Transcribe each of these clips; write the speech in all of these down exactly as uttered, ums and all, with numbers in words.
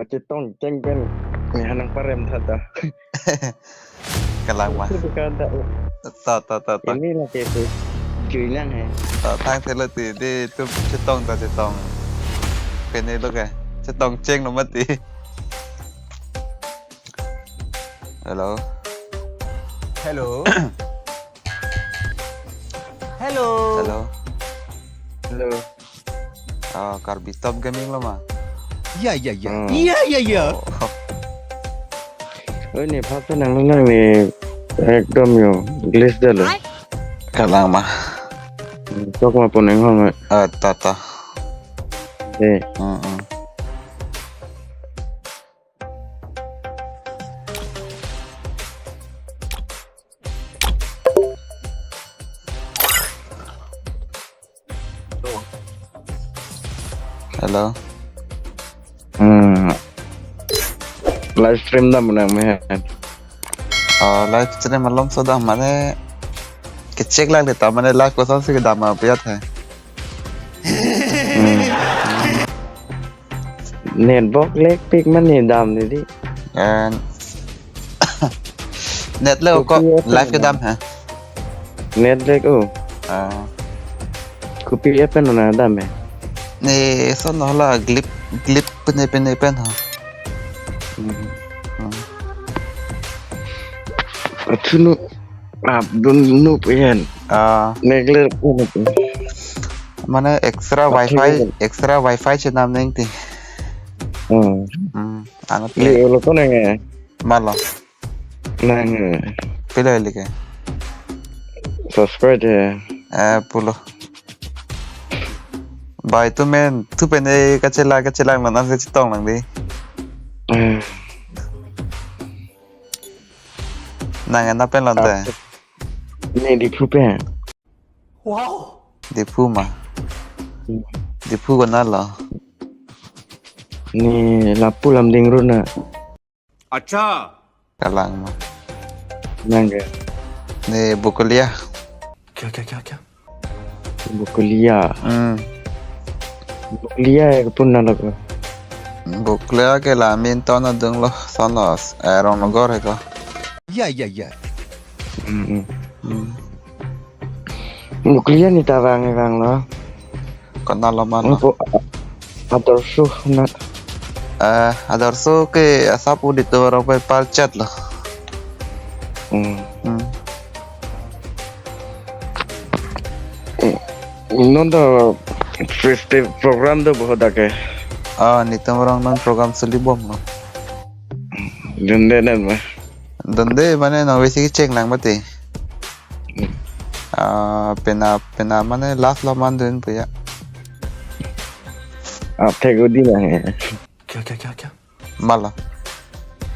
Kachetong cheng pen ne ha nangparem tha ta. Kalang ma. Itu kan ta. Ta, ta, ta, ta. Ini lagi itu. Jui nang he. Ta, tang thelo ti, di itu chetong ta chetong. Pene lo ke. Chetong cheng lo mati. Hello. Hello. Hello. Hello. Hello. Ah, Karbi Top Gaming lo ma? Ya, ya, ya. Hmm. Ya, ya, ya. Oh. Oh, ne phap nang nang ne ekdom yo glitch dalo. Kalang ma. Hmm, tok ma puneng hong. Ah, ta, ta. Eh. Hmm, hmm. Hello. Hmm. Live stream dam nang me. Oh, live stream alom so dam mane kechek lang de ta mane live kosonsi kedam ma piyat hai. Hmm. Network lag pik mane dam dei. And net lo ko. Kopi app live na kedam ha? Net lag o. Ah. Kopi app pen na dam eh? Ne son no la glip glip pene pene pen ha. Hmm. Hmm. Achunu. Ap dun nup iyan. Ah. Neglect. Mane extra wifi, extra wifi chenam neng ti. Hmm. Hmm. Ano li te ulo ko neng eh? Malo. Nang eh. Pilo ili ke? Subscribe eh. Eh, pulo. Bai tu men, tu pen eh kachela kachela lang nang se chetong lang di. Hmm. Nang ena pen lonte. Ne Diphu pen. Wow. Diphu ma. Hmm. Diphu konat lo? Ne lapu lam ding runa. Acha. Kalang ma. Nang ke? Ne Bokolia. Kya, kya, kya, kya? Bokolia. Hmm. Bokolia ya kepun nalok. Bokolia ke la amin ton adung lo sonos, eh, Rongnogor he ko. Ya, ya, ya. Hmm, hmm. Hmm. Bokolia ne ta vang vang lo. Konat lo ma lo? Ko Adarso na. Eh, Adarso ke asap udit to rok pe parchat lo. Hmm. Hmm. Non ta festival program do bohot ake. Ah, netum arong non program suli bom lo. Dunde nang ma? Dunde mane non besi cheng lang mati. Hmm. Ah, pena pena mane last lo man dun puya. Ah, thek udi nang he. Kya, kya, kya, kya? Malo.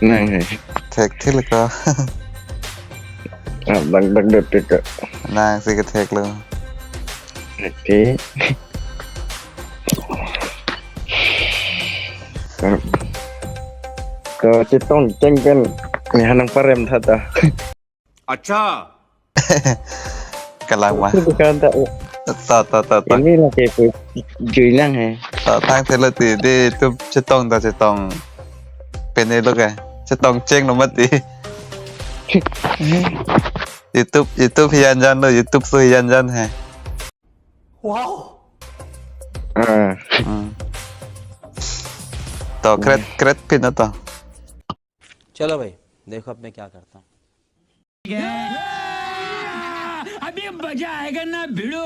Nang he. Thek thil ko. Ah, bang bang dot ko. Nang si kethek lo. Oke. Kachetong cheng pen ne ha nangparem tha ta. Acha. Kalang ma. Itu kan ta. Ta, ta, ta, ta. Ini lagi itu. Jui nang he. Ta, tang thelo ti, di itu chetong ta chetong. Pene lo ke? Chetong cheng lo mati. YouTube, YouTube hiyan jan lo, YouTube so hiyan jan he. Wow. Ah. Hmm. To, kret, kret pin to. चलो भाई, देखो अब मैं क्या करता हूँ। अभी मजा आएगा ना भिड़ो।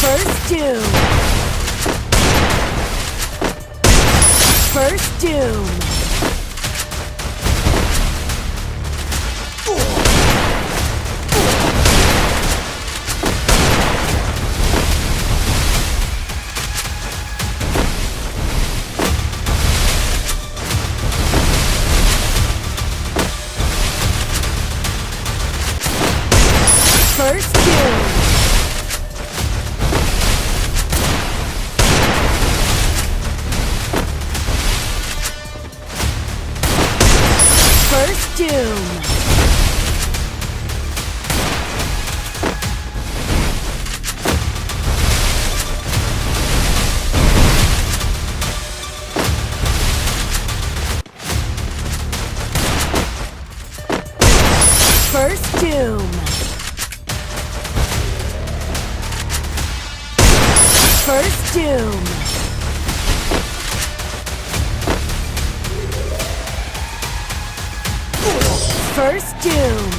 First Doom. First Doom. First Doom. First Doom. First Doom. First Doom. First Doom.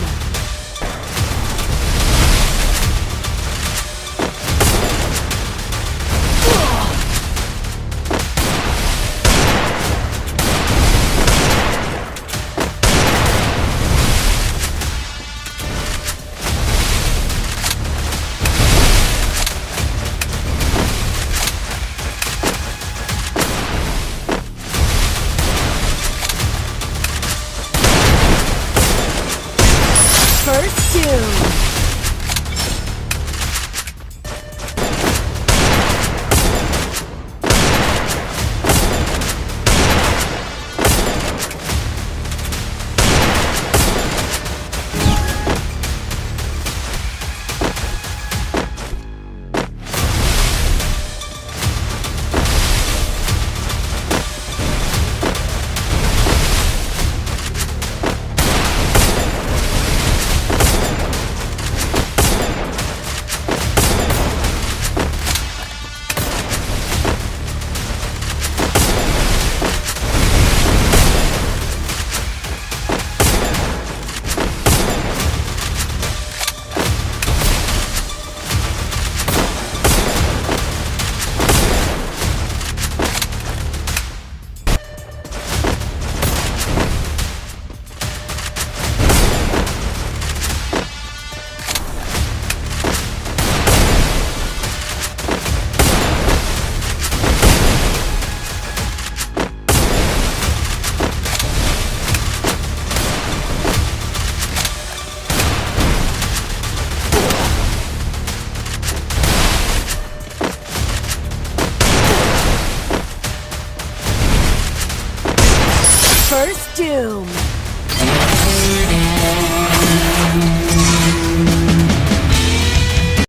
First Doom. First Doom.